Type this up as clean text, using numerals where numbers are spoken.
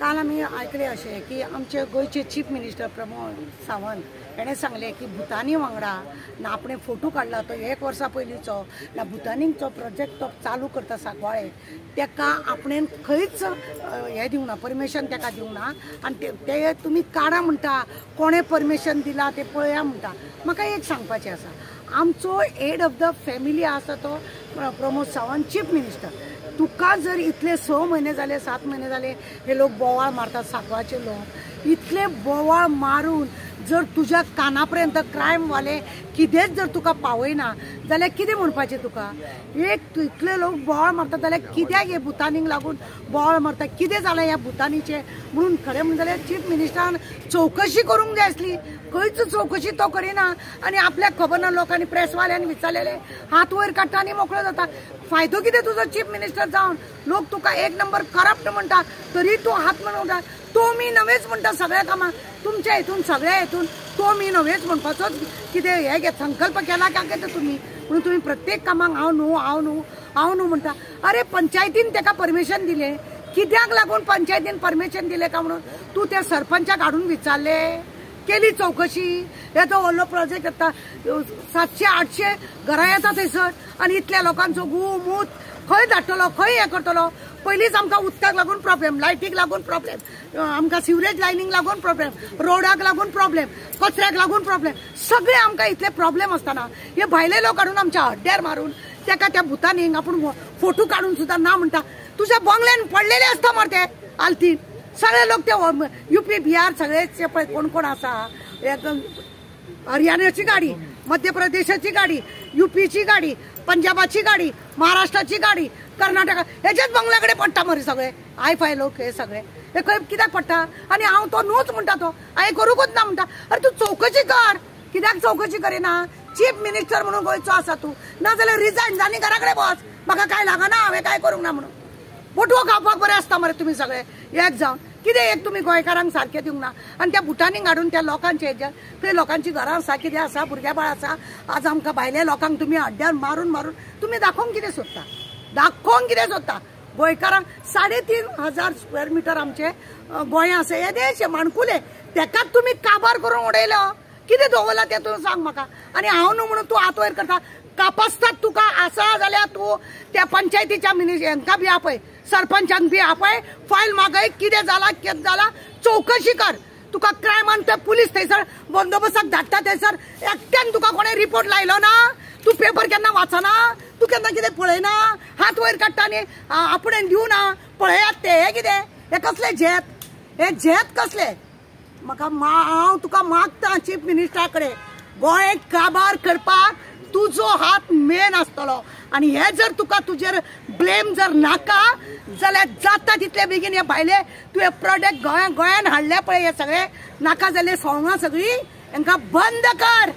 काल आमी आयकलें अशें की आमचे गोंयचे चीफ मिनिस्टर प्रमोद सावंत हेणें सांगलें की भुतानी वांगडा ना आपणें फोटो काडला तो एक वर्सा पयलींचो ना भुतानीचो प्रोजेक्ट तो चालू करता सांकवाळे तेका आपणें खंयच हें दिवंक ना, परमिशन तेका दिवंक ना आनी ते तुमी काडा म्हणटा, कोणें परमिशन दिलां तें पळया म्हणटा. म्हाका एक सांगपाचें आसा, आमचो हेड ऑफ the family आसा तो प्रमोद सावंत चीफ मिनिस्टर. तुका जर इतले 6 म्हयने जाले 7 म्हयने जाले हे लोक बोवाळ मारतात, सांकवाळचे लोक इतले बोवाळ मारून जर तुज्या काना पर्यंत क्रायमवाले कितेंच जर तुका पावयना जाल्यार कितें म्हणपाचें तुका? एक इतले लोक बोवाळ मारतात जाल्यार कित्याक हे भुतानीक लागून बोवाळ मारतात, कितें जालां ह्या भुतानीचें म्हणून खरें म्हणून जाल्यार चीफ मिनिस्टरान चवकशी करूंक जाय आसली. खंयच चवकशी तो करिना आनी आपल्याक खबर ना लोकांनी प्रेसवाल्यांनी विचारलेले हात वयर काडटा आनी मोकळो जाता. फायदो कितें तुजो चीफ मिनिस्टर जावन? लोक तुका एक नंबर करप्ट म्हणटा तरी तूं हात म्हणून तो मी नवेच म्हणटा सगळ्या कामाक तुमच्या हितून सगळ्या हितून तो मी नवेच म्हणपाचोच कितें हे संकल्प केला काय कितें तुमी? म्हणून तुमी प्रत्येक कामाक हांव न्हू हांव न्हू हांव न्हू म्हणटा. अरे पंचायतीन तेका परमिशन दिलें, कित्याक लागून पंचायतीन परमिशन दिलें काय म्हणून तूं त्या सरपंचाक हाडून विचारलें, केली चवकशी? हेजो व्हडलो प्रोजेक्ट येता 700-800 घरां येता थंयसर आनी इतल्या लोकांचो गू मूत खंय धाडटलो, खंय हें करतलो? पयलींच आमकां उदकाक लागून प्रॉब्लेम, लायटीक लागून प्रॉब्लेम, आमकां सिवरेज लायनीक लागून प्रॉब्लेम, रोडाक लागून प्रॉब्लेम, कचऱ्याक लागून प्रॉब्लेम, सगळे आमकां इतले प्रॉब्लेम आसतना हे भायले लोक हाडून आमच्या हड्ड्यार मारून तेका त्या भुतानीक आपूण फोटो काडून सुद्दां ना म्हणटा. तुज्या बंगल्यान पडलेले आसता मरे ते आलतीन सगळे लोक, ते युपी बिहार सगळे पळय कोण कोण आसा, हरियाणाची गाडी, मध्य प्रदेशाची गाडी, युपीची गाडी, पंजाबाची गाडी, महाराष्ट्राची गाडी, कर्नाटका, हेच्याच बंगल्या कडेन पडटा मरे सगळे I फाय लोक. हे सगळे हे खंय कित्याक पडटा? आनी हांव तो न्हूच म्हणटा, तो हांवें करूंकूच ना म्हणटा. अरे तूं चवकशी कर, कित्याक चवकशी करिना? चीफ मिनिस्टर म्हणून गोंयचो आसा तूं, ना जाल्यार रिजायन आनी घरा कडेन बस, म्हाका कांय लागना, हांवें कांय करूंक ना म्हणून. बोटवो खावपाक बरें आसता मरे तुमी सगळे एक जावन. कितें एक तुमी गोंयकारांक सारकें दिवंक ना आनी त्या भुटानीक हाडून त्या लोकांचे हेजेर थंय लोकांची घरां आसा, कितें आसा, भुरग्यां बाळ आसा. आज आमकां भायल्या लोकांक तुमी हड्ड्यार मारून मारून तुमी दाखोवंक कितें सोदता, दाखोवंक कितें सोदता? गोंयकारांक 3500 स्क्वेअर मिटर आमचे गोंय आसा, येदेशे माणकुले, तेकाच तुमी काबार करून उडयलो. कितें दवरलां तें तूं सांग म्हाका. आनी हांव न्हू म्हणून तूं हात वयर करता, कापसतात तुका आसा जाल्यार तूं त्या पंचायतीच्या हेंकां बी आपय, सरपंचांक बी आपय, फायल मागय, कितें जालां कितें जालां चवकशी कर. तुका क्रायमान ते पुलीस थंयसर बंदोबस्ताक धाडटा थंयसर एकट्यान तुका कोणें रिपोर्ट लायलो ना, तूं पेपर केन्ना वाचना, तूं केन्ना कितें पळयना, हात वयर काडटा आनी आपणें दिवना, पळयात ते. हें कितें, हें कसलें झेत, हें झेत कसलें? म्हाका हांव तुका मागता चीफ मिनिस्टरा कडेन, गोंय काबार करपाक तुजो हात मेन आसतलो आनी हे जर तुका तुजेर ब्लेम जर नाका जाल्यार जाता तितले बेगीन हे भायले तुवें प्रोडक्ट गोंयान हाडले पळय, हे सगळे नाका जाल्ले सोंगां सगळीं हेंकां बंद कर.